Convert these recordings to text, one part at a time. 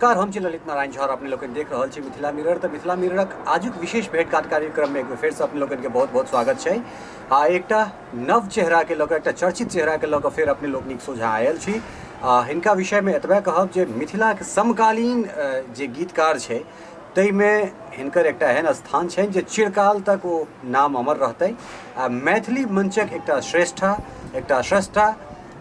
नमस्कार, हम छी ललित नारायण झा और अपने लोकनि देख रहल छी मिथिला मिरर। तऽ मिथिला मिररक आजुक विशेष भेंटघाट कार्यक्रममे एक बेर फेरसँ अपने लोकनिके बहुत बहुत स्वागत छै। आ एकटा नव चेहराके लऽ कऽ, एकटा चर्चित चेहराके लऽ कऽ फेर अपने लोकनिक सोझाँ आयल छी। आ हिनका विषयमे एतबे कहब जे मिथिलाके समकालीन जे गीतकार छै ताहिमे हिनकर एकटा एहन स्थान छनि जे चिरकाल तक ओ नाम अमर रहतै। आ मैथिली मंचक एकटा श्रेष्ठा, एकटा स्रष्टा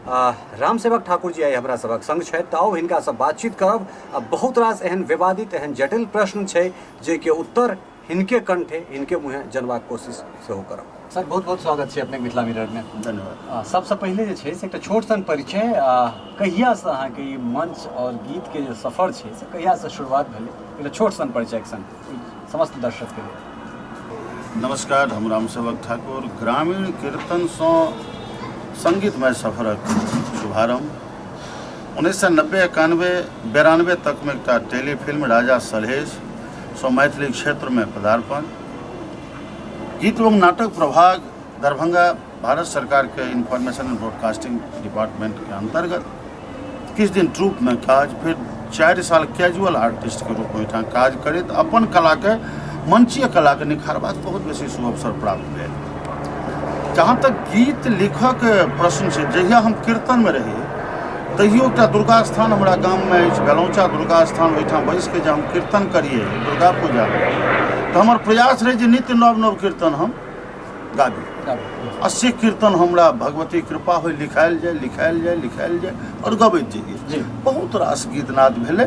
रामसेवक ठाकुर जी आइ हमरा सभक संग छथि। तऽ आउ हिनकासँ बातचीत करब। आ बहुत रास एहन विवादित, एहन जटिल प्रश्न छै जाहिके उत्तर हिनके कंठे, हिनके मुँहे जनबाक कोशिश सेहो करब। सर, बहुत बहुत स्वागत छै अपने मिथिला मिररमे। धन्यवाद। सबसँ पहिले जे छै से एकटा छोट सन परिचय, कहियासँ अहाँके ई मंच और गीतके जे सफर छै से कहियासँ शुरुआत भेलै, एकटा छोट सन परिचयके संग समस्त दर्शकके लेल। नमस्कार, हम रामसेवक ठाकुर। ग्रामीण कीर्तनसँ संगीतमय सफरक शुभारम्भ 1990, 91, 92 तकमे एकटा टेलीफिल्म राजा सलहेशसँ मैथिली क्षेत्रमे पदार्पण। गीत एवं नाटक प्रभाग दरभंगा भारत सरकारके इन्फॉर्मेशन एंड ब्रॉडकास्टिंग डिपार्टमेंटके अन्तर्गत किछु दिन ट्रूपमे काज, फेर 4 साल कैजुअल आर्टिस्टके रूपमे ओहिठाम काज करैत अपन कलाके, मंचीय कलाके निखारबाक बहुत बेसी सुअवसर प्राप्त भेल। जहाँ तक गीत लिखऽके प्रश्न छै, जहिया हम कीर्तनमे रही तहियो एकटा दुर्गा स्थान हमरा गाममे अछि, बेलौचा दुर्गा स्थान, ओहिठाम बैसिके जे हम कीर्तन करियै दुर्गा पूजामे, तऽ हमर प्रयास रहै जे नित्य नव नव कीर्तन हम गाबी। आ से कीर्तन हमरा भगवती कृपा होइ लिखायल जाय, लिखायल जाय, लिखायल जाय आओर गबैत जइयै। बहुत रास गीतनाद भेलै।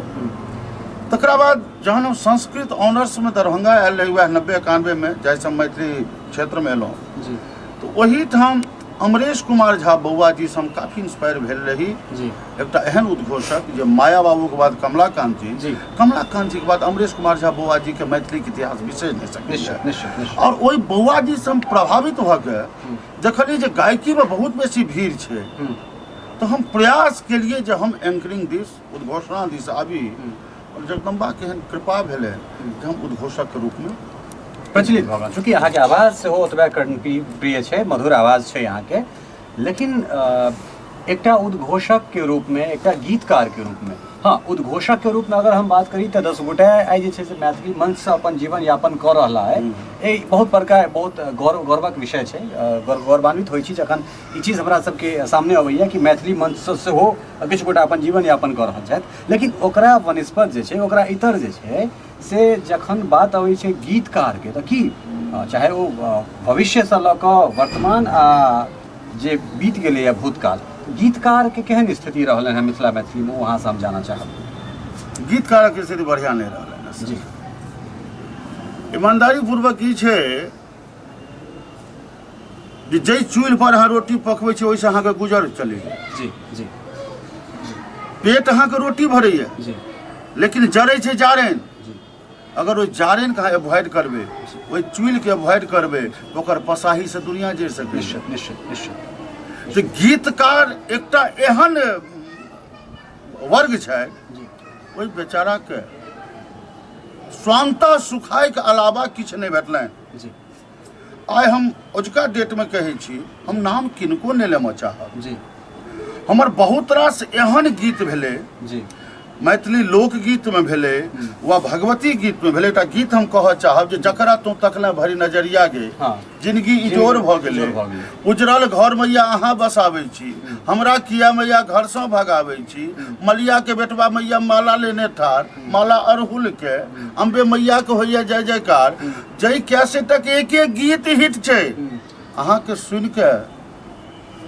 तकरा बाद जहन हम संस्कृत ऑनर्समे दरभंगा आयल रही, वएह 90, 91मे, जाहिसँ मैथिली क्षेत्रमे एलहुँ, तऽ ओहिठाम अमरेश कुमार झा बौआ जी से हम काफी इंस्पायर भेल रही। एकटा एहन उद्घोषक जे माया बाबूके बाद कमलाकांत जी, कमलाकांत जी के बाद अमरेश कुमार झा बौआ जी के मैथिली के इतिहास बिसरि नहि सकैए। और ओहि बौआ जी से हम प्रभावित भऽ के देखलियै जे गायकीमे बहुत बेसी भीड़ छै, तऽ हम प्रयास केलियै जे हम एंकरिंग दिस, उद्घोषणा दिस आबी। और जगदम्बा के एहन कृपा भेलै जे हम उद्घोषक के रूपमे प्रचलित भऽ गेल। चूँकि अहाँके आवाज सेहो ओतबे कर्णप्रिय छै, मधुर आवाज छै अहाँके, लेकिन एकटा उद्घोषकके रूपमे, एकटा गीतकारके रूपमे, हँ उद्घोषकके रूपमे अगर हम बात करी तऽ 10 गोटे आइ जे छै से मैथिली मंचसँ अपन जीवन यापन कऽ रहला है। ई बहुत बड़का, बहुत गौरवक विषय छै। गौरवान्वित होइ छी जखन ई चीज हमरा सबके सामने अबैया कि मैथिली मंचसँ सेहो किछु गोटा अपन जीवन यापन कऽ रहल छथि। लेकिन ओकरा वनस्पत जे छै, ओकरा इतर जे छै से जखन बात अबै छै गीतकारके, तऽ की चाहे ओ भविष्यसँ लऽ कऽ वर्तमान आ जे बीत गेलैए भूतकाल, गीतकारके केहन स्थिति रहलनि हेँ मिथिला मैथिलीमे, ओ अहाँसँ हम जानऽ चाहब। गीतकारक स्थिति बढ़िआँ नहि रहलनि हेँ जी। ईमानदारी पूर्वक ई छै जे जाहि चूल्हि पर अहाँ रोटी पकबै छी ओहिसँ अहाँके गुजर चलैए। जी जी। पेट अहाँके रोटी भरैए लेकिन जरै छै जारनि। अगर ओहि जारनिके अहाँ एवॉइड करबै, ओहि चूल्हिके एवॉइड करबै, तऽ ओकर पसाहीसँ दुनिया जरि सकैए। निश्चित निश्चित निश्चित। तऽ गीतकार एकटा एहन वर्ग छै, ओहि बेचाराके स्वांतः सुखायके अलावा किछु नहि भेटलनि। आइ हम अजुका डेटमे कहै छी, हम नाम किनको नहि लेमऽ चाहब। हमर बहुत रास एहन गीत भेलै मैथिली लोकगीतमे भेलै वा भगवती गीतमे भेलै। एकटा गीत हम कहऽ चाहब जे जकरा तू तकले भरि नजरिया गे, जिनगी इजोर भऽ गेलै, उजरल घर मैया अहाँ बसाबै छी, हमरा किया मैया घरसँ भगाबै छी, मलिया के बेटवा मैया माला लेने ठार, माला अड़हुल के, अम्बे मैया के होइया जय जयकार। जाहि कैसेटक एक एक गीत हिट छै, अहाँके सुनिके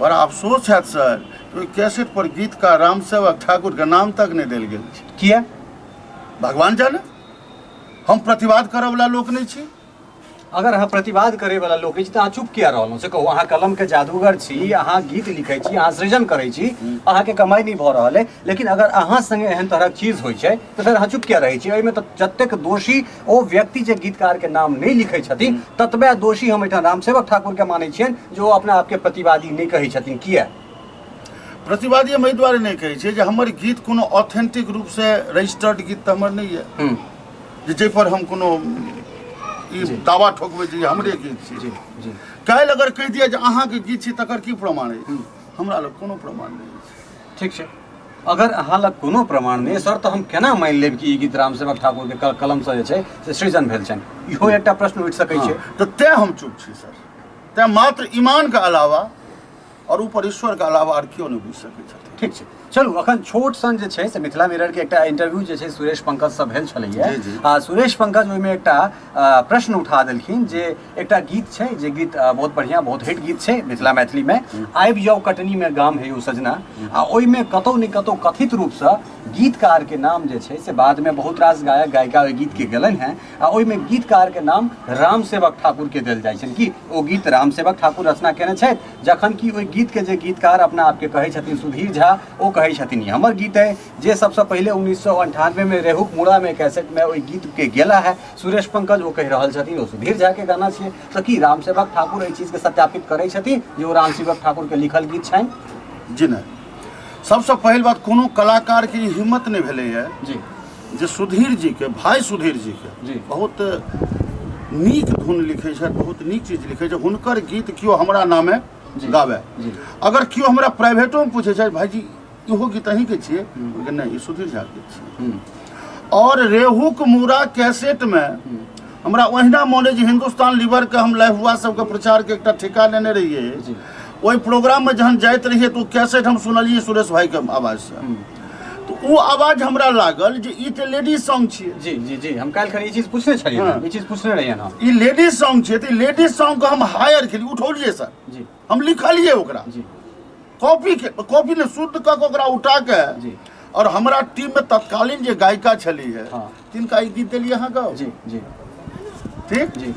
बड़ा अफसोस हैत सर, ओहि कैसेट पर गीतकार रामसेवक ठाकुर के नाम तक नहि देल गेल छै। किया? भगवान जाने, हम प्रतिवाद करऽ वाला लोक नहि छी। अगर अहाँ प्रतिवाद करे वाला लोक छी तऽ अहाँ चुप किया रहलहुँ से कहू। अहाँ कलम के जादूगर छी, अहाँ गीत लिखै छी, अहाँ सृजन करै छी, अहाँके कमाइ नहि भऽ रहल अइ, लेकिन अगर अहाँ संगे एहन तरहक चीज होइ छै तऽ फेर अहाँ चुप किया रहै छी? एहिमे तऽ जतेक दोषी ओ व्यक्ति जे गीतकार के नाम नहि लिखै छथिन ततबे दोषी हम एहिठाम रामसेवक ठाकुर के मानै छियनि जे ओ अपना आपके प्रतिवादी नहि कहै छथिन। किया? प्रतिवादी हम एहि दुआरे नहि कहै छियै जे हमर गीत कोनो ऑथेंटिक रूपसँ रजिस्टर्ड गीत तऽ हमर नहि यऽ जे जाहिपर हम कोनो ई दावा ठोकबै जे हमरे गीत छी। जी जी। काल्हि अगर कहि दिअ जे अहाँके गीत छी, तकर की प्रमाण अछि? हमरा लग कोनो प्रमाण नहि अछि। ठीक छै। अगर अहाँ लग कोनो प्रमाण नहि सर, तऽ हम केना मानि लेब कि ई गीत रामसेवक ठाकुर के कलमसँ जे छै से सृजन भेल छनि? इहो एकटा प्रश्न उठि सकै छै। तऽ तें हम चुप छी सर, तें मात्र ईमान के अलावा और ऊपर ईश्वर के अलावा आर केओ नहि बुझि सकै छथिन। ठीक छै, चलू अखन छोट सन जे छै से मिथिला मिरर के एकटा इंटरव्यू जे छै सुरेश पंकज से भेल छलैया। आ सुरेश पंकज ओहिमे एकटा प्रश्न उठा देलखिन जे एकटा गीत छै, जे गीत बहुत बढ़िया, बहुत हिट गीत छै मिथिला मैथिली में, आबि जाउ कटनी में गाम हे यौ सजना, आ ओहिमे कतौ ने कतौ कथित रूपसँ गीतकार के नाम जे छै से बाद में बहुत रास गायक गायिका ओहि गीत के गेलनि हेँ, आ ओहिमे गीतकार के नाम रामसेवक ठाकुर के देल जाइ छनि कि ओ गीत रामसेवक ठाकुर रचना केने छथि, जखन कि ओहि गीत के जे गीतकार अपना आपके कहै छथिन सुधीर झा, ओ कहै छथिन ई हमर गीत है, जे सबसँ पहिले 1998 में रेहुक मुड़ा में कैसेट में ओहि गीत के गेला है सुरेश पंकज, ओ कहि रहल छथिन ओ सुधीर झा के गाना छियै। तऽ की रामसेवक ठाकुर एहि चीजके सत्यापित करै छथिन जे ओ रामसेवक ठाकुर के लिखल गीत छनि? जी नहि। सबसँ पहिल बात, कोनो कलाकार के ई हिम्मत नहि भेलैए जी जे सुधीर जी के, भाई सुधीर जी के जी बहुत नीक धुन लिखै छथि, बहुत नीक चीज लिखै छथि, हुनकर गीत केओ हमरा नामे गावे। जी अगर केओ हमरा प्राइवेटोमे पूछै छथि भाईजी इहो गीत अहीँके छियै, नहि ई सुधीर झा के छियै। और रेहुक मूड़ा कैसेटमे हमरा ओहिना मोन अइ जे हिन्दुस्तान लीवरके हम लहुआ सबके प्रचारके एकटा ठेका लेने रहियै, ओहि प्रोग्राममे जहन जाइत रहियै तऽ ओ कैसेट हम सुनलियै सुरेश भाईके आवाजसँ, तऽ ओ आवाज हमरा लागल जे ई तऽ लेडीज सॉन्ग छियै। जी जी जी, हम काल्हि खन ई चीज पूछने छलियै, ई चीज पूछने रहियै हम, ई लेडीज सॉन्ग छियै, तऽ लेडीज सॉन्गके हम हायर केलियै, उठौलियै सर जी, हम लिखलियै ओकरा जी, कॉपी के कॉपी ने शुद्ध कऽ के ओकरा उठा के जी, और हमरा टीम में तत्कालीन जे गायिका छली है हाँ। तिनका ई गीत देलियै अहाँ गाउ। जी जी ठीक जी।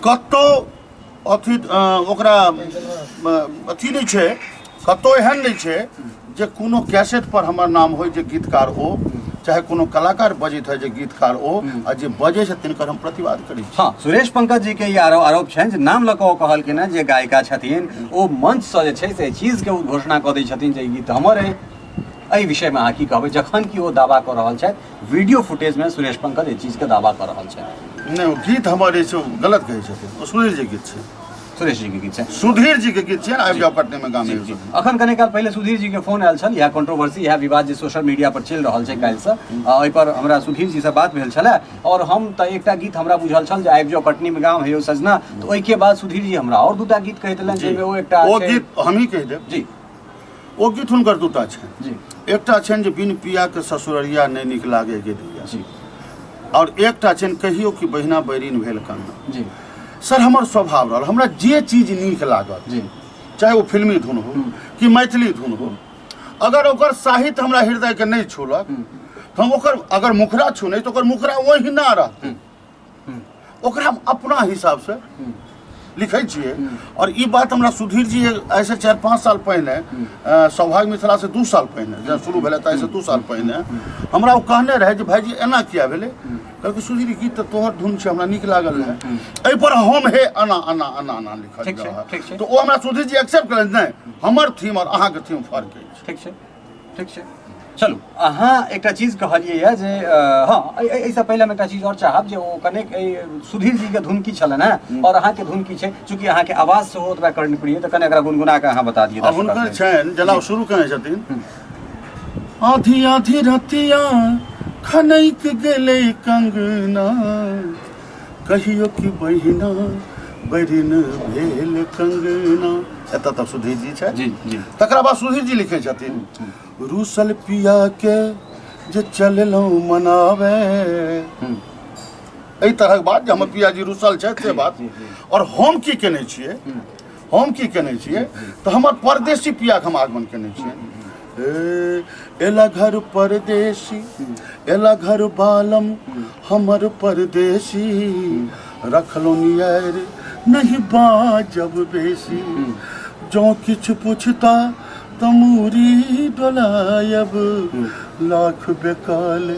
कतौ अथी ओकरा अथी नहि छै, कतौ एहन नहि छै जे कोनो कैसेट पर हमर नाम होइ जे गीतकार ओ, चाहे कोनो कलाकार बजैत है जे गीतकार ओ, आ जे बजै छै तिनकर हम प्रतिवाद करै छी। हाँ, सुरेश पंकज जी के ई आरोप छनि जे नाम लऽ कऽ ओ कहलखिन हेँ जे गायिका छथिन ओ मंचसँ जे छै से एहि चीजके उद्घोषणा कऽ दै छथिन जे ई गीत हमर अइ। एहि विषयमे अहाँ की कहबै, जखन कि ओ दावा कऽ रहल छथि वीडियो फुटेजमे सुरेश पंकज एहि चीजके दावा कऽ रहल छथि? नहि, ओ गीत हमर अछि ओ गलत कहै छथिन, ओ सुधीर जी गीत छै। सुरेश जी के गीत छै, सुधीर जी के गीत छै, आबि जाउ कटने में गाम। जी, अखन कने काल पहिले सुधीर जी के फोन आयल छल, इएह कंट्रोवर्सी, इएह विवाद जे सोशल मीडिया पर चलि रहल छै काल्हिसँ, एहि पर हमरा सुधीर जी से बात भेल छलै, और हम तऽ एकटा गीत हमरा बुझल छल जे आबि जाउ कटनी में गाम हेयौ सजना, तऽ ओहिके बाद सुधीर जी हमरा और दूटा गीत कहि देलनि जाहिमे ओ एकटा ओ गीत हमही कहि देब जी। ओ गीत हुनकर दूटा छनि जी। एकटा छनि जे बिन पिया के ससुररिया नहि नीक लागे गे दैया जी, और एकटा छनि कहियो कि बहिना बैरिन भेल कंगना। जी सर हमर स्वभाव रहल, हमरा जे चीज नीक लागल जी, चाहे ओ फिल्मी धुन हो कि मैथिली धुन हो, अगर ओकर साहित्य हमरा हृदय के नहि छूलक तऽ हम ओकर अगर मुखड़ा छूने तऽ ओकर मुखड़ा ओहिना रहतै, ओकरा हम अपना हिसाबसँ लिखै छियै। और ई बात हमरा सुधीर जी एहिसँ 4-5 साल पहिने, सौभाग्य मिथिला से 2 साल पहिने जब शुरू भेलै तऽ एहिसँ 2 साल पहिने हमरा ओ कहने रहै जे भाइजी एना किया भेलै, कहलकै सुधीर गीत तऽ तोहर धुन छै, हमरा नीक लागल रहै, एहिपर हम हे एना एना एना एना लिखल ठीक छै, ठीक छै। तऽ ओ हमरा सुधीर जी एक्सेप्ट केलनि, नहि हमर थीम और अहाँके थीम फर्क अछि। ठीक छै, ठीक छै। चलू अहाँ एकटा चीज कहलियै यऽ जे हँ, एहिसँ पहिले हम एकटा चीज आओर चाहब जे ओ कनेक एहि सुधीर जीके धुन की छलनि हेँ और अहाँके धुन की छै, चूँकि अहाँके आवाज सेहो ओतबा कर्णप्रिय, तऽ कने एकरा गुनगुना कऽ अहाँ बता दिअ। आ हुनकर छनि जेना ओ शुरू केने छथिन, आधी आधी रतिया खनैक गेलै कंगना, कहियो कि बहिना बरिन भेल कंगना, एतऽ तक सुधीर जी छै जी जी। तकरा बाद सुधीर जी लिखै छथिन, रूसल पिया के जे चललहुँ मनावे, एहि तरहक बात जे हमर पिया जी रूसल छथि से बात। और हम की केने छियै, हम की केने छियै तऽ हमर परदेशी पियाके हम आगमन केने छियै। एला घर परदेशी, एला घर बालम हमर परदेशी, रखलो नियर नहीं बाजब बेसी, जँ किछु पूछता तऽ मूरी डोलायब, लाख बेकाल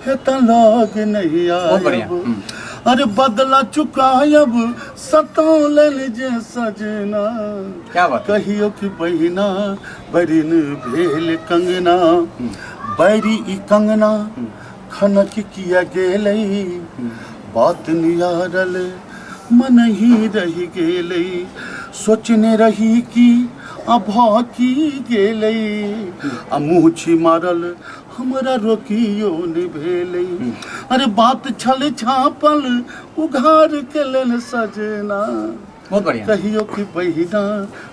हेता लग नहीं आयब, अरे बदला चुकायब सतौलन जे सजना, क्या बात, कहियो कि बहिना बरिन भेल कंगना, बैरी ई कंगना खनक किया गेलै, बात नियारल मन ही रहि गेलै, सोचने रही कि आ भऽ की गेलै आ मुँह छी मारल हमरा रोकियो ने भेलै अरे बात छल छापल उघार केलन सजना बहुत बढ़िया कहियो कि बहिना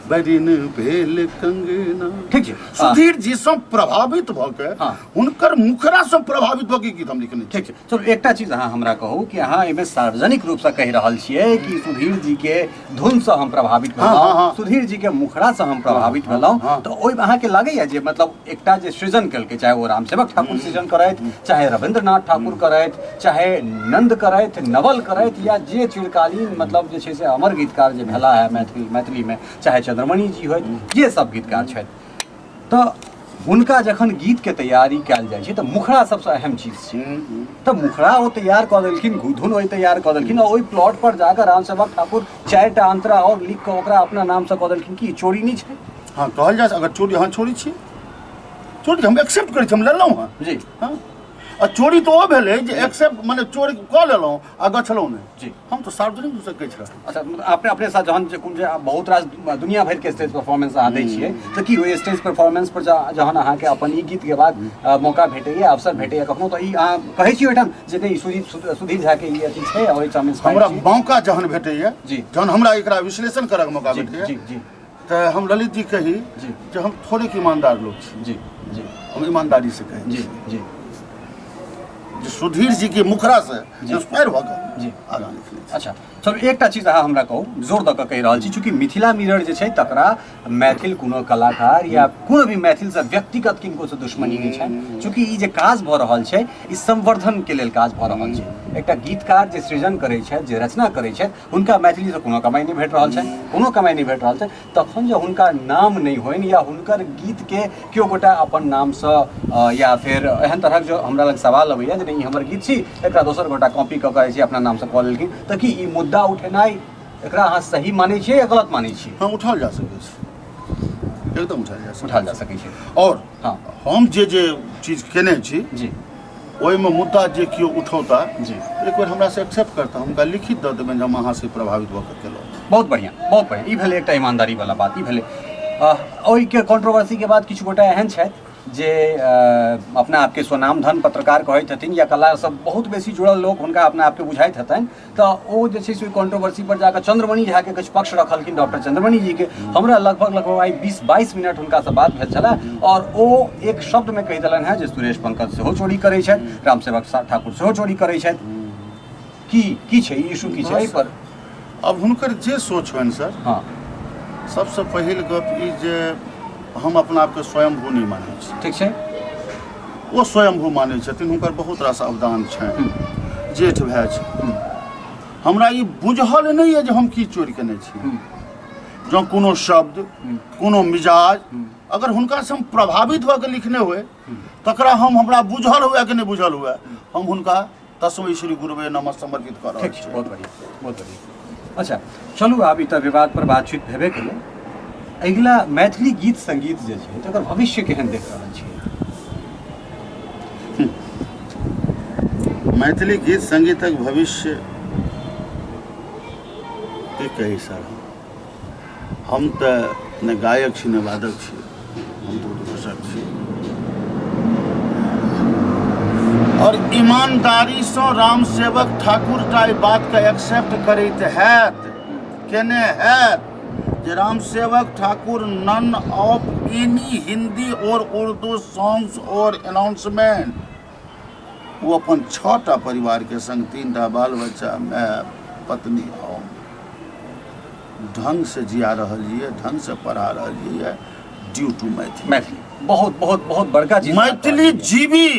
बरिन भेल कंगना ठीक छै सुधीर जी सँ प्रभावित भऽ के हाँ। हुनकर मुखरा सँ प्रभावित भऽ के गीत हम लिखने छी ठीक छै चलू एकटा चीज अहाँ हमरा कहू कि अहाँ एहिमे सार्वजनिक रूपसँ कहि रहल छियै कि सुधीर जी के धुनसँ हम प्रभावित हाँ, हाँ, भेलहुँ हाँ। सुधीर जी के मुखड़ासँ हम प्रभावित भेलहुँ हाँ। तऽ ओहिमे अहाँके लागैया जे मतलब एकटा जे सृजन केलकै चाहे ओ रामसेवक ठाकुर सृजन करथि चाहे रविन्द्रनाथ ठाकुर करथि चाहे नन्द करथि नवल करथि या जे चिरकालीन मतलब जे छै से अमर गीतकार जे भेला है मैथिलीमे चाहे चंद्रमणि जी होथि जे सब गीतकार छथि तऽ हुनका जखन गीतके तैयारी कयल जाइ छै तऽ मुखड़ा सबसँ अहम चीज छै तऽ मुखड़ा ओ तैयार कऽ देलखिन धुन ओहि तैयार कऽ देलखिन आ ओहि प्लॉट पर जाकऽ रामसेवक ठाकुर 4टा अंतरा आओर लिख कऽ ओकरा अपना नामसँ कऽ देलखिन कि ई चोरी नहि छै हँ कहल जाय अगर चोरी हँ चोरी छी चोरी हम एक्सेप्ट करै छी हम लेलहुँ हँ जी हँ आ चोरी तऽ ओ भेलै जे एक्सेप्ट मने चोरी कऽ लेलहुँ आ गछलहुँ नहि जी हम तऽ सार्वजनिक रूपसँ कहै छलहुँ अच्छा मतलब अपने अपने साथ जहन जे कोन जे बहुत रास दुनिया भरिके स्टेज परफॉर्मेंस अहाँ दै छियै तऽ की ओहि स्टेज परफॉर्मेंस पर जहन अहाँके अपन ई गीत गेबाक मौका भेटैए अवसर भेटैए कखनो तऽ ई अहाँ कहै छियै ओहिठाम जे नहि सुधीर झाके ई अथी छै ओहिठाम inspired हमरा छी। मौका जहन भेटैए जी। जहन हमरा एकरा विश्लेषण करऽके मौका जी भेटैए जी जी तऽ हम ललित जी कही जी। जे हम थोड़ेक ईमानदार लोक छी जी जी हम ईमानदारी से कहै जी छी जी जे सुधीर जी के मुखरा से जी। इंस्पायर भऽ कऽ जी। आगाँ लिखने छी अच्छा चलू एकटा चीज अहाँ हमरा कहू जोर दऽ कऽ कहि रहल छी चूँकि मिथिला मिरर जे छै तकरा मैथिल कोनो कलाकार या कोनो भी मैथिलसँ व्यक्तिगत किनकोसँ दुश्मनी नहि छनि चूँकि ई जे काज भऽ रहल छै ई संवर्धनके लेल काज भऽ रहल छै एकटा गीतकार जे सृजन करै छथि जे रचना करै छथि हुनका मैथिलीसँ कोनो कमाइ नहि भेट रहल छनि कोनो कमाइ नहि भेट रहल छनि तखन जे हुनका नाम नहि होइन या हुनकर गीतके केओ गोटा अपन नामसँ या फेर एहन तरहक जो हमरा लग सवाल अबैए जे नहि ई हमर गीत छी एकरा दोसर गोटा कॉपी कऽ कऽ जे छै अपना नामसँ कऽ लेलखिन तऽ की ई मुद्दा उठेनाइ एकरा अहाँ सही मानै छियै या गलत मानै छियै हँ उठाओल जा सकै छै एकदम उठाओल जा सकै उठाओल जा सकै छै आओर हँ हम जे जे चीज केने छी जी ओहिमे मुद्दा जे केओ उठौता जी एक बेर हमरासँ एक्सेप्ट करता हुनका लिखित दऽ देबनि जे हम अहाँसँ प्रभावित भऽ कऽ केलहुँ बहुत बढ़िआँ बहुत बढ़िआँ ई भेलै एकटा ईमानदारी वाला बात ई भेलै ओहिके कॉन्ट्रोवर्सीके बाद किछु गोटा एहन छथि जे अपना आपके स्वनामधन पत्रकार कहैत हथिन या कलासँ बहुत बेसी जुड़ल लोक हुनका अपना आपके बुझाइत हेतनि तऽ ओ जे छै से ओहि कॉन्ट्रोवर्सी पर जाकऽ चंद्रमणि झाके किछु पक्ष रखलखिन डॉक्टर चंद्रमणि जीके हमरा लगभग लगभग आइ 20-22 मिनट हुनकासँ बात भेल छलै आओर ओ एक शब्दमे कहि देलनि हेँ जे सुरेश पंकज सेहो चोरी करै छथि रामसेवक ठाकुर सेहो चोरी करै छथि की की छै ई इशू की छै एहि पर अब हुनकर जे सोच होइन सर हँ सबसँ पहिल गप ई जे हम अपना आपके स्वयंभू नहि मानै छी ठीक छै ओ स्वयंभू मानै छथिन हुनकर बहुत रास अवदान छनि जेठ भाय छै हमरा ई बुझल नहि यऽ जे हम की चोरि केने छी जँ कोनो शब्द कोनो मिजाज अगर हुनकासँ हम प्रभावित भऽ कऽ लिखने हुए तकरा हम हमरा बुझल हुए कि नहि बुझल हुए हम हुनका तस्मै श्री गुरुवे नमः समर्पित कऽ रहल ठीक छै छी बहुत बढ़िआँ बहुत बढ़िआँ अच्छा चलू आब ई तऽ विवाद पर बातचीत भेबे केलै अगिला मैथिली गीत संगीत जे छै तकर भविष्य केहन देख रहल छियै मैथिली गीत संगीतक भविष्य की कही सर हम तऽ ने गायक छी ने वादक छी हम तऽ उद्घोषक छी और ईमानदारीसँ रामसेवक ठाकुर टा एहि बातके एक्सेप्ट करैत हैत केने हैत जे Ramsevak Thakur none of any Hindi और उर्दू सॉन्ग्स और अनाउंसमेंट ओ अपन 6टा परिवारके संग 3टा बाल बच्चा माय पत्नी हम ढंग से जिया रहल ये ढंग से पढ़ा रहल ये ड्यू टू मैथिली मैथिली बहुत बहुत बहुत बड़का चीज मैथिली जीवी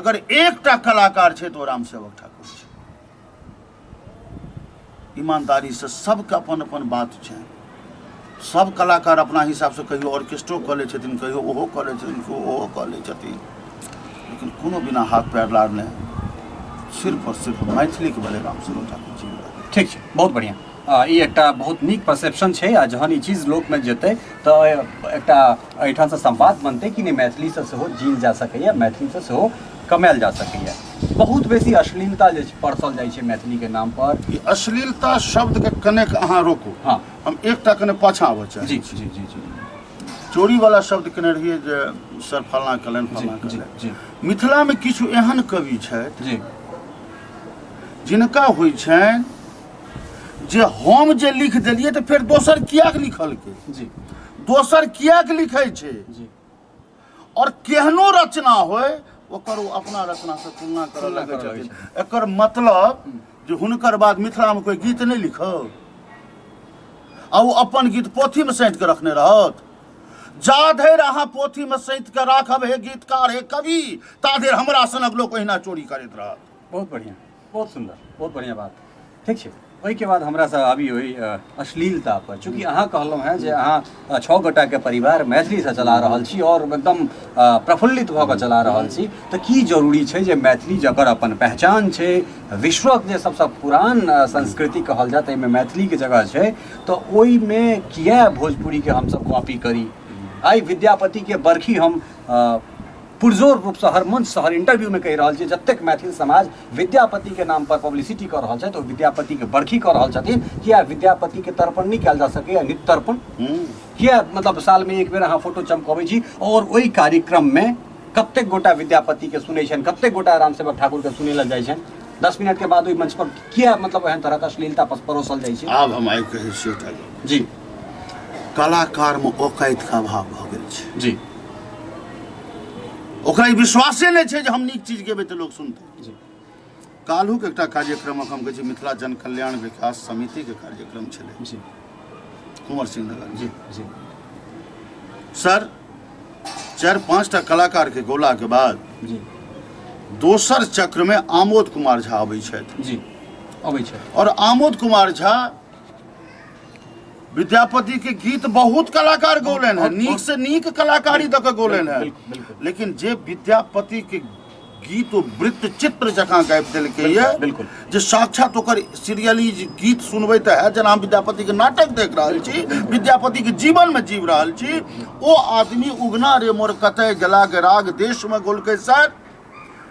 अगर एकटा कलाकार छै तऽ ओ रामसेवक ठाकुर छै ईमानदारीसँ सबके अपन अपन बात छै सब कलाकार अपना हिसाबसँ कहियो ऑर्केस्ट्रो कऽ लै छथिन कहियो ओहो कऽ लै छथिन कहियो ओहो कऽ लै छथिन लेकिन कोनो बिना हाथ पैर लाड़ने सिर्फ और सिर्फ मैथिलीके बले रामसेवक ठाकुर जी ठीक छै बहुत बढ़िआँ ई एकटा बहुत नीक परसेप्शन छै आ जहन ई चीज लोकमे जेतै तऽ एकटा एहिठामसँ संवाद बनतै कि नहि मैथिलीसँ सेहो जील जा सकैए मैथिलीसँ सेहो कमायल जा सकैए बहुत बेसी अश्लीलता जे छै परसल जाइ छै मैथिलीके नाम पर ई अश्लीलता शब्दके कनेक अहाँ रोकू हँ हम एकटा कने पाछाँ आबऽ चाहै जी छी जी जी जी चोरी वाला शब्द केने रहियै जे सर फलना कलनि फलना कलनि। मिथिलामे किछु एहन कवि छथि जिनका होइ छनि जे हम जे लिख देलियै तऽ फेर दोसर किएक लिखलकै, दोसर किएक लिखै छै। और केहनो रचना होय ओकर ओ अपना रचना से तुलना करऽ लगै छथिन। एकर मतलब जे हुनकर बाद मिथिलामे कोइ गीत नहि लिखल आ ओ अपन गीत पोथीमे सैंत कऽ रखने रहत। जा धरि अहाँ पोथीमे सैंत कऽ राखब हे गीतकार हे कवि, ता धरि हमरा सनक लोक ओहिना चोरी करैत रहत। बहुत बढ़िया, बहुत सुंदर, बहुत बढ़िया बात। ठीक छै, ओहिके बाद हमरा से आबी ओहि अश्लीलता पर। चूँकि अहाँ कहलहुँ हेँ जे अहाँ 6 गोटाके परिवार मैथिलीसँ चला रहल छी और एकदम प्रफुल्लित भऽ कऽ चला रहल छी, तऽ की जरूरी छै जे मैथिली जकर अपन पहचान छै, विश्वक जे सबसँ पुरान संस्कृति कहल जाय ताहिमे मैथिलीके जगह छै, तऽ ओहिमे किए भोजपुरीके हमसब कॉपी करी? आइ विद्यापतिके बरखी हम पुरजोर रूपसँ हर मंचसँ हर इंटरव्यूमे कहि रहल छी, जतेक मैथिल समाज विद्यापतिके नाम पर पब्लिसिटी कऽ रहल छथि ओ विद्यापतिके बरखी कऽ रहल छथिन। किया विद्यापतिके तर्पण नहि कयल जा सकैए नित तर्पण? किया मतलब सालमे एक बेर अहाँ फोटो चमकबै छी और ओहि कार्यक्रममे कतेक गोटा विद्यापतिके सुनै छनि, कतेक गोटा रामसेवक ठाकुरके सुनै लए जाइ छनि? 10 मिनटके बाद ओहि मंच पर किया मतलब एहन तरहक अश्लीलता परोसल जाइ छै? आब हम आइ कहै छी एकटा गप। कलाकारमे औकातिके अभाव भऽ गेल छै। ओकरा ई विश्वासे नहि छै जे हम नीक चीज गेबै तऽ लोक सुनतै। काल्हुक एकटा कार्यक्रमक हम कहै छी मिथिला जन कल्याण विकास समितिके कार्यक्रम छलै कुंवर सिंह नगर। सर 4-5 टा कलाकारके गौलाके बाद दोसर चक्रमे आमोद कुमार झा अबै छथि। अबै छथि। और आमोद कुमार झा विद्यापति के गीत बहुत कलाकार गौलनि हैं, नीक से नीक कलाकारी दऽ कऽ गौलनि हैं, लेकिन जे विद्यापति के गीत ओ वृत्त चित्र जकाँ गाबि देलकै ये, जे साक्षात ओकर सीरियली जे गीत सुनबै तऽ है जेना हम विद्यापति के नाटक देख रहल छी, विद्यापति के जीवन में जीव रहल छी। ओ आदमी उगना रे मोर कतय गेला के राग देश में गौलकै सर।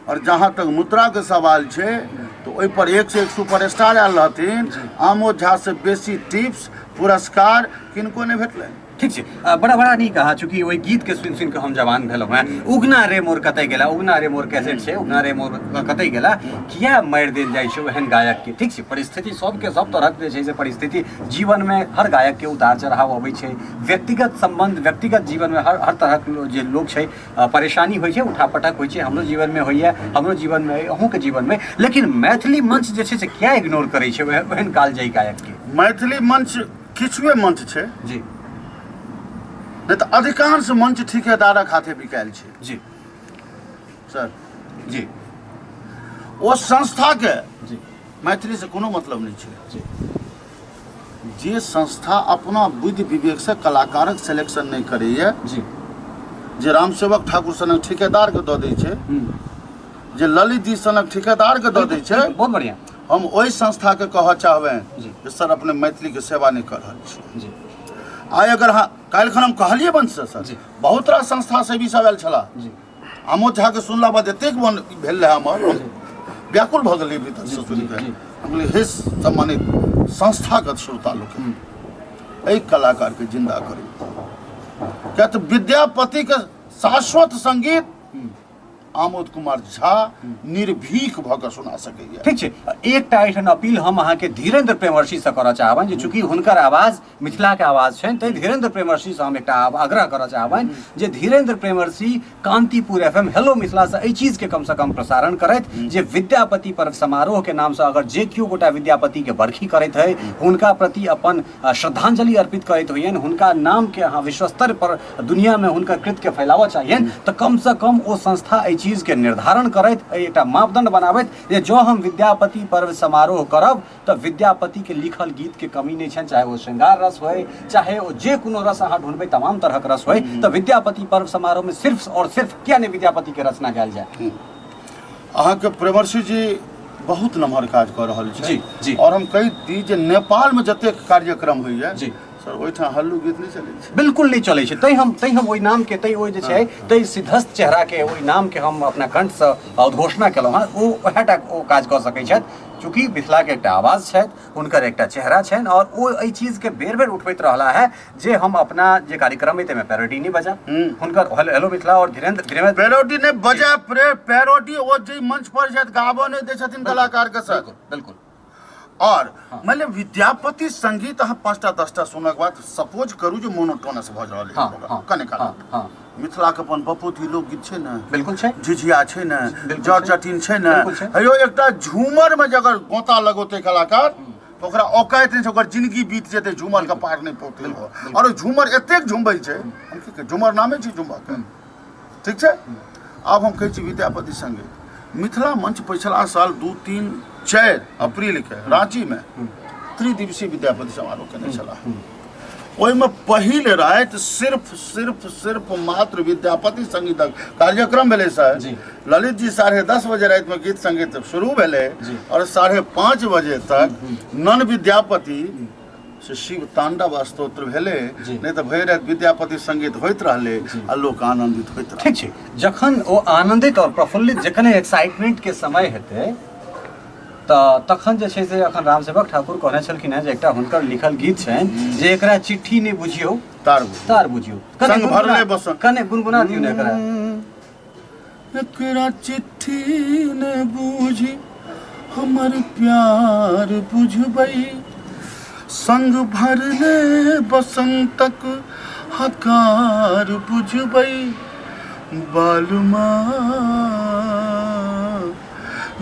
और जहाँ तक मुद्रा के सवाल छै तो ओहि पर एक से एक सुपरस्टार आयल रहथिन, आमोद झा से बेसी टिप्स पुरस्कार किनको नहि भेटलनि। ठीक छै, बड़ा बड़ा नीक अहाँ, चूँकि ओहि गीत के सुनि सुनि कऽ हम जवान भेलहुँ हेँ। उगना रे मोर कतय गेला, उगना रे मोर कैसेट छै, उगना रे मोर कतय गेला, किया मारि देल जाइ छै ओहन गायक के? ठीक छै, परिस्थिति सबके सब तरहक जे छै से परिस्थिति जीवनमे हर गायक के उतार चढ़ाव अबै छै, व्यक्तिगत सम्बन्ध व्यक्तिगत जीवनमे हर हर तरहक जे लोक छै परेशानी होइ छै, उठापटक होइ छै, हमरो जीवनमे होइए, हमरो जीवनमे अइ, अहूँके जीवनमे, लेकिन मैथिली मंच जे छै से किया इग्नोर करै छै ओहन कालजयी गायकके? मैथिली मंच किछुए मंच छै नहि तऽ अधिकांश मंच ठिकेदारक हाथे बिकायल छै। सर। ओ संस्थाके मैथिली से कोनो मतलब नहि छै। जे संस्था अपना बुद्धि विवेक से कलाकारक सिलेक्शन नहि करैए, जे रामसेवक ठाकुर सनक ठिकेदार के दऽ दै छै, जे ललित जी सनक ठिकेदार के दऽ दै छै, बहुत बढ़िया। हम ओहि संस्था के कहऽ चाहबनि जे सर अपने मैथिली के सेवा नहि कऽ रहल छी। आइ अगर अहाँ काल्हि खन हम कहलियै बंश से सर, बहुत रास संस्था से भी सब आयल छलाह। आमोद झा के सुनला बाद एतेक मन भेल रहै हमर, व्याकुल भऽ गेलियै भीतर से सुनि कऽ। हम कहलियै हे सम्मानित संस्थागत श्रोता लोकनि, एहि कलाकारके जिंदा करू, किया तऽ विद्यापतिके शाश्वत संगीत आमोद कुमार झा निर्भीक भऽ कऽ सुना सकैए। ठीक छै, एकटा एहिठाम अपील हम अहाँके धीरेन्द्र प्रेमर्षिसँ करऽ चाहबनि जे चूँकि हुनकर आवाज मिथिलाके आवाज छनि, ताहि धीरेन्द्र प्रेमर्षिसँ हम एकटा आग्रह करऽ चाहबनि जे Dhirendra Premarshi Kantipur F M hello मिथिलासँ एहि चीजके कमसँ कम प्रसारण करथि जे विद्यापति पर्व समारोहके नामसँ अगर जे केओ गोटा विद्यापतिके बरखी करैत हइ, हुनका प्रति अपन श्रद्धांजलि अर्पित करैत होइयनि, हुनका नामके अहाँ विश्वस्तर पर दुनियामे हुनकर कृतके फैलाबऽ चाहियनि, तऽ कमसँ कम ओ संस्था एहि चीजके निर्धारण करैत, एहि एकटा मापदंड बनाबैत जे जँ हम विद्यापति पर्व समारोह करब तऽ विद्यापतिके लिखल गीतके कमी नहि छनि, चाहे ओ श्रृंगार रस होइ, चाहे ओ जे कोनो रस अहाँ ढूँढबै, तमाम तरहक रस होइ, तऽ विद्यापति पर्व समारोहमे सिर्फ और सिर्फ किया नहि विद्यापतिके रचना गायल जाय। अहाँके प्रेमर्षि जी बहुत नमहर काज कऽ रहल छै। जी। और हम कहि दी जे नेपालमे जतेक कार्यक्रम होइए सर ओहिठाम हल्लू गीत नहि चलै छै। बिल्कुल नहि चलै छै। तैं हम ओहि नामके, तैं ओहि जे छै तै सिद्धस्थ चेहराके ओहि नामके हम अपना कंठसँ उद्घोषणा केलहुँ हँ। ओ उएह टा ओ काज कऽ सकै छथि, चूँकि मिथिलाके एकटा आवाज छथि, हुनकर एकटा चेहरा छनि और ओ एहि चीजके बेर बेर उठबैत रहला है जे हम अपना जे कार्यक्रम है ताहिमे पैरोडी नहि बजा। हुनकर हेलो मिथिला और धीरेन्द्र धीरेन्द्र पैरोडी नहि बजा, पैरोडी ओ जे मंच पर छथि गाबऽ नहि दै छथिन कलाकार के सर। बिल्कुल बिल्कुल। और मान लिअ विद्यापति संगीत अहाँ 5टा 10टा सुनक बाद सपोज करू जे मोनोटोनस भऽ रहल है कने काल। मिथिला के अपन बपौती लोकगीत छै ने, बिल्कुल छै, झिझिया छै ने, जट जटिन छै ने, हेयो एकटा झूमर में जगर गोता लगौते कलाकार तो ओकरा औकात नहि छै, ओकर जिंदगी बीत जेतै, झूमर के पार नहि पौतै। और झूमर एतेक झुमबै छै, हम की झूमर नामे छै झूमर के, ठीक छै। आब हम कहै छी विद्यापति संगीत मिथिला मंच पिछला साल 2, 3, 4 अप्रैल के रांची में त्रिदिवसीय विद्यापति समारोह केने छलाह। ओहिमे पहिल राति सिर्फ सिर्फ सिर्फ मात्र विद्यापति संगीतक कार्यक्रम भेलै सर। ललित जी 10:30 बजे राति में गीत संगीत शुरू भेलै और 5:30 बजे तक नन विद्यापति से शिव तांडव स्तोत्र भेलै, नहि तऽ भरि राति विद्यापति संगीत होइत रहलै आ लोक आनंदित होइत रहलै। ठीक छै, जखन ओ आनंदित और प्रफुल्लित जखन एक्साइटमेंट के समय हेतै तऽ तखन जे छै से अखन रामसेवक ठाकुर कहने छलखिन हेँ जे एकटा हुनकर लिखल गीत छनि जे एकरा चिट्ठी नहि बुझियौ तार तार बुझियौ। संग भरले बसंत। कने गुनगुना दियौ ने एकरा। एकरा चिट्ठी ने बुझी हमर प्यार बुझबै, संग भरले बसंतक हकार बुझबै, बालमा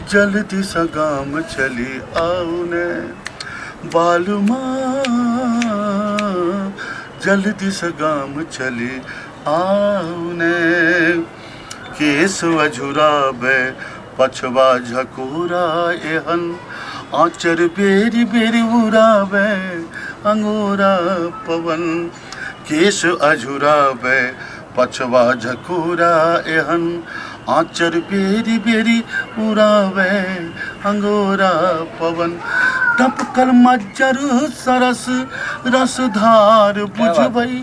जल्दी से गाम चली आउ ने, बालमा जल्दी से गाम चली आउ ने, केस अझुराबे पछवा झकोरा एहन, आँचर बेरी बेरी उड़ाबे अंगोरा पवन, केश अझुराबे पछवा झकोरा एहन, आँचर बेरी बेरी उड़ाबे अंगोरा पवन, टपकल मज्जर सरस रसधार बुझबै,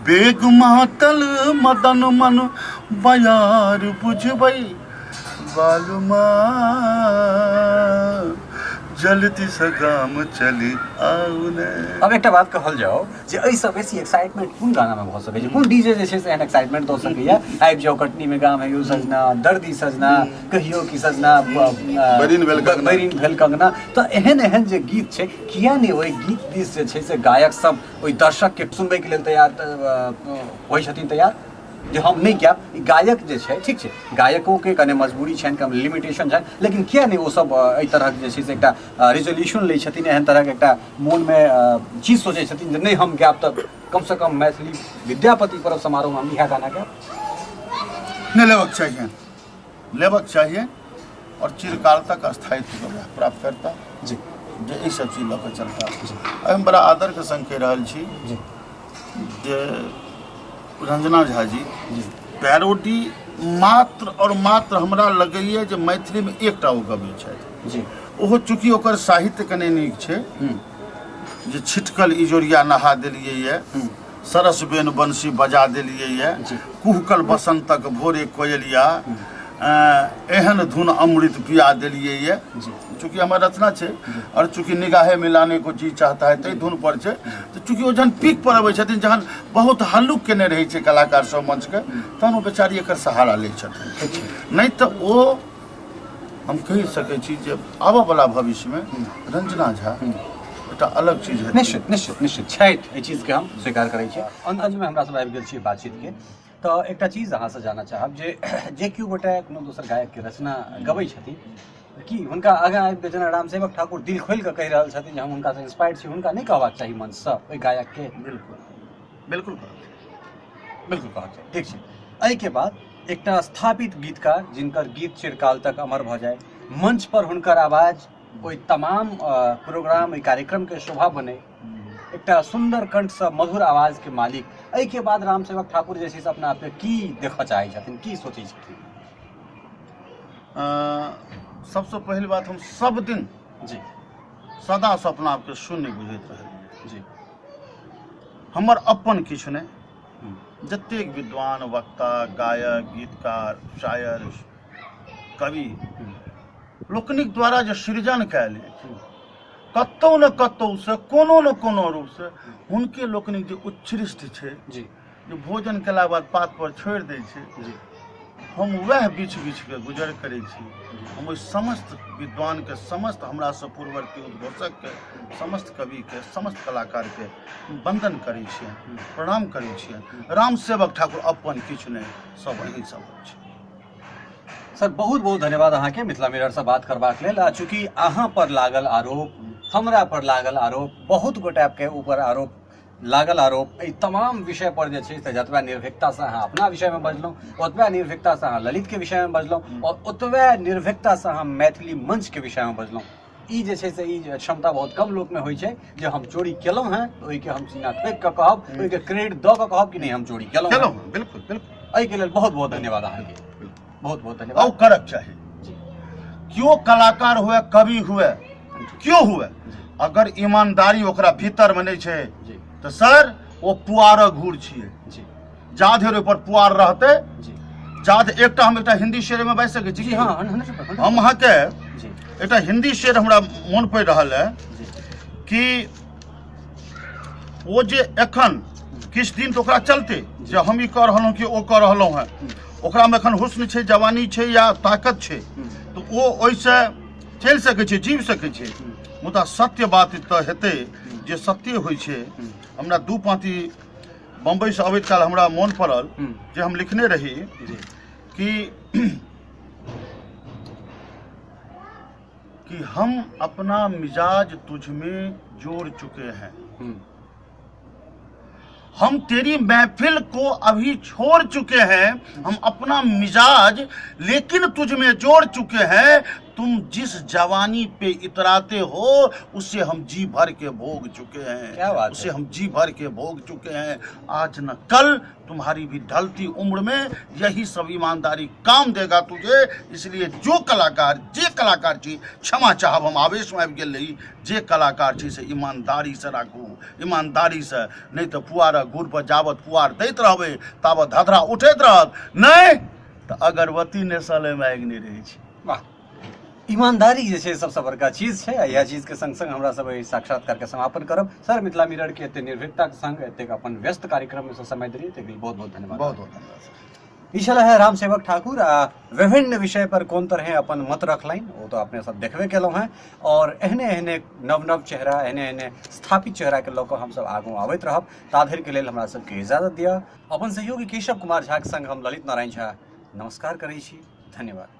बेग मातल मदन मन बयार बुझबै, बालमा जल्दी से गाम चली आउ ने। अब एकटा बात कहल जाओ जे एहिसँ बेसी एक्साइटमेंट कोन गानामे भऽ सकै छै, कोन डीजे जे छै से एहन एक्साइटमेंट दऽ सकैया? आबि जाओ कटनी में गाम है यौ सजना, दर्दी सजना, कहियो की सजना, बैरिन भेल कंगना। बैरिन भेल कंगना। तऽ एहन एहन जे गीत छै, किया नहि ओहि गीत दिस जे छै से गायक सब ओहि दर्शकके सुनबैके लेल तैयार होइ छथिन तैयार जे हम नहि गायब। ई गायक जे छै, ठीक छै, गायकोके कने मजबूरी छनि, कम लिमिटेशन छनि, लेकिन किया नहि ओ सब एहि तरहक जे छै से एकटा रिजोल्यूशन लै छथिन, एहन तरहक एकटा मोनमे चीज सोचै छथिन जे नहि हम गायब तऽ कमसँ कम मैथिली विद्यापति पर्व समारोहमे हम इएह गाना गायब। नहि लेबक चाहिए, लेबक चाहिए और चिरकाल तक स्थायित्व प्राप्त करता जी, जे ई सब चीज लऽ कऽ चलता। हम बड़ा आदरके संग कहि रहल छी जी जे रंजना झा जी पैरोडी मात्र और मात्र हमरा लगैए जे मैथिलीमे एकटा ओ गबै छथि जी, ओहो चूँकि ओकर साहित्य कने नीक छै जे छिटकल इजोरिया नहा देलियै ये, सरस बेन बंसी बजा देलियै ये, कुहकल बसंतक भोरे कोयलिया, एहन धुन अमृत पिया देलियै ये। चूँकि हमर रचना छै और चूँकि निगाहे मिलाने को जी चाहता है ताहि धुन पर छै, तऽ चूँकि ओ जहन पीक पर अबै छथिन, जहन बहुत हल्लुक केने रहै छै कलाकार सब मंचके, तहन ओ बेचारी एकर सहारा लै छथिन। नहि तऽ ओ हम कहि सकै छी जे आबऽवला भविष्यमे रंजना झा एकटा अलग चीज हेतै। निश्चित निश्चित निश्चित छथि, एहि चीजके हम स्वीकार करै छियै। अंतमे हमरा सब आबि गेल छियै बातचीतके, तऽ एकटा चीज अहाँसँ जानऽ चाहब जे जे केओ गोटे कोनो दोसर गायकके रचना गबै छथिन कि हुनका आगाँ आबि कऽ जेना रामसेवक ठाकुर दिल खोलि कऽ कहि रहल छथिन जे हम हुनकासँ इंस्पायर्ड छी, हुनका नहि कहबाक चाही मंचसँ ओहि गायकके? बिल्कुल बिल्कुल बिल्कुल कहबाक चाही। ठीक छै, एहिके बाद एकटा स्थापित गीतकार जिनकर गीत चिरकाल तक अमर भऽ जाय, मंच पर हुनकर आवाज ओहि तमाम प्रोग्राम ओहि कार्यक्रमके शोभा बने, एकटा सुन्दर कंठसँ मधुर आवाजके मालिक, एहिके बाद रामसेवक ठाकुर जे छै से अपना आपके की देखऽ चाहै छथिन, की सोचै छथिन? सबसँ पहिल बात हम सब दिन जी सदासँ अपना आपके शून्य बुझैत रहलियै जी। हमर अपन किछु नहि, जतेक विद्वान वक्ता, गायक, गीतकार, शायर, कवि लोकनिक द्वारा जे सृजन कयल अछि, कतहु ने कतहुसँ कोनो ने कोनो रूपसँ हुनके लोकनिक जे उच्छृष्ट छै जे भोजन केलाके बाद पात पर छोड़ि दै छै, हम वएह बीछ बीछ के गुजर करै छी। हम ओहि समस्त विद्वानके, समस्त हमरासँ पूर्ववर्ती उद्घोषकके, समस्त कविके, समस्त कलाकारके वंदन करै छियनि, प्रणाम करै छियनि। राम सेवक ठाकुर अपन किछु नहि, सब अहीं सब छै। सर बहुत बहुत धन्यवाद अहाँके मिथिला मिररसँ बात करबाक लेल। आ चूँकि अहाँ पर लागल आरोप, हमरा पर लागल आरोप, बहुत गोटाके ऊपर आरोप लागल आरोप, एहि तमाम विषय पर जे छै से जतबा निर्भीकतासँ अहाँ अपना विषयमे बजलहुँ, ओतबे निर्भीकतासँ अहाँ ललितके विषयमे बजलहुँ और ओतबे निर्भीकतासँ अहाँ मैथिली मंचके विषयमे बजलहुँ। ई जे छै से ई क्षमता बहुत कम लोकमे होइ छै जे हम चोरी केलहुँ हेँ तऽ ओहिके हम सीना ठोकि कऽ कहब, ओहिके क्रेडिट दऽ कऽ कहब कि नहि हम चोरी केलहुँ। केलहुँ, बिल्कुल बिल्कुल। एहिके लेल बहुत बहुत धन्यवाद अहाँके, बहुत बहुत धन्यवाद। और करक चाही, क्यों कलाकार हुए, कवि हुए, क्यों हुए, अगर ईमानदारी ओकरा भीतर में नहीं छै तो सर वो पुआर घूर छियै। जा धरि ओहि पर पुआर रहते, जा धरि एकटा हम एकटा हिंदी शेर में बाजि सकै छी? जी हाँ, 100%। हम अहाँके एकटा हिंदी शेर हमरा मोन पड़ि रहल है कि ओ जे एखन किछु दिन तऽ ओकरा चलते जे हम ई कऽ रहलहुँ कि ओ कऽ रहलहुँ हेँ, ओकरामे एखन हुस्न छै, जवानी छै या ताकत छै, तऽ ओ ओहिसँ चलि सकै छै, जीव सकै छै। मुदा सत्य बात तऽ हेतै जे सत्य होइ छै। हमरा दू पाँति बम्बईसँ अबैत काल हमरा मोन पड़ल जे हम लिखने रही कि हम अपना मिजाज तुझ में जोड़ चुके हैं, हम तेरी महफिल को अभी छोड़ चुके हैं, हम अपना मिजाज लेकिन तुझ में जोड़ चुके हैं, तुम जिस जवानी पे इतराते हो उसे हम जी भर के भोग चुके हैं। क्या बात है। उसे हम जी भर के भोग चुके हैं। आज न कल तुम्हारी भी ढलती उम्र में यही सब ईमानदारी काम देगा तुझे। इसलिए जो कलाकार, जे कलाकार छी, क्षमा चाहब हम आवेश में आबि गेल रही, जे कलाकार छी से ईमानदारी से राखू, ईमानदारी से, नहीं तऽ पुआर गुड़ पर जाबत पुआर दैत रहबै ताबत धधरा उठैत रहत, नहीं तऽ अगरबत्ती नेसले में आगि नहि रहै छै। वाह, ईमानदारी जे छै सबसँ बड़का चीज छै। आ इएह चीजके संग संग हमरा सब एहि साक्षात्कारके समापन करब। सर, मिथिला मिरर के एते निर्भीकताके संग एतेक अपन व्यस्त कार्यक्रममे से समय देलियै, ताहिके लेल बहुत बहुत धन्यवाद। बहुत बहुत धन्यवाद सर। ई छल है राम सेवक ठाकुर। आ विभिन्न विषय पर कोन तरह अपन मत रखलनि ओ तऽ अपने सब देखबे केलहुँ हेँ। और एहने एहने नव नव चेहरा, एहने एहने स्थापित चेहराके लऽ कऽ हमसब आगू आबैत रहब। ताधरिके लेल हमरा सबके इजाजत दिअ। अपन सहयोगी केशव कुमार झाके संग हम ललित नारायण झा नमस्कार करै छी। धन्यवाद।